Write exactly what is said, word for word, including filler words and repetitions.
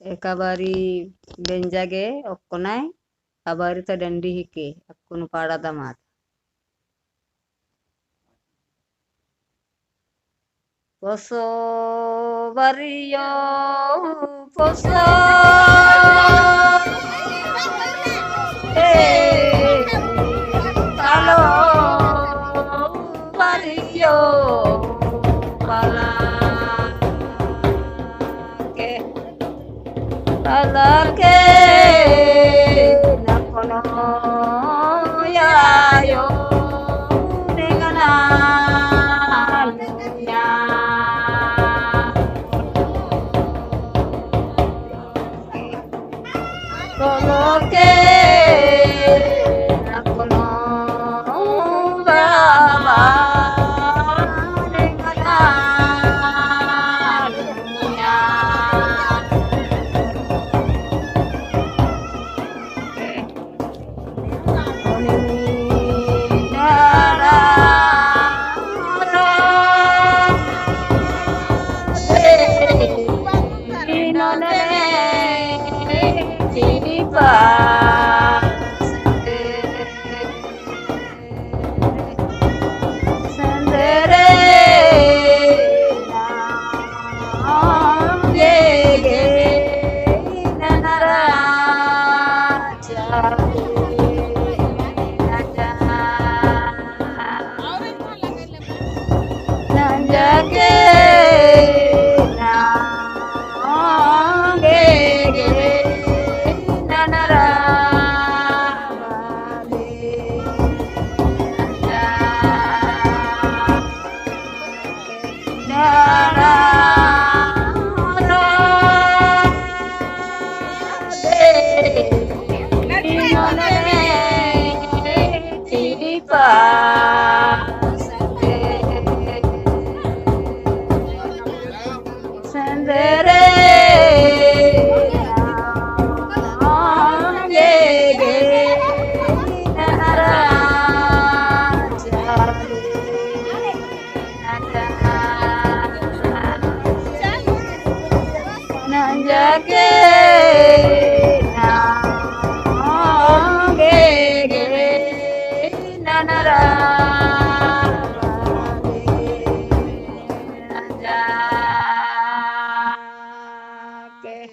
एका बारी बेंजा गे ओक्कोनाय, आ बारी ता डंडी हिके, अक्कुन पाड़ा दमात। पोसो बरियो पोसो, ए, कालो बरियो पाला के। अलगे नखनो यायो निंगना नुया। तोलोके नखनो बाबा निंगना नुया।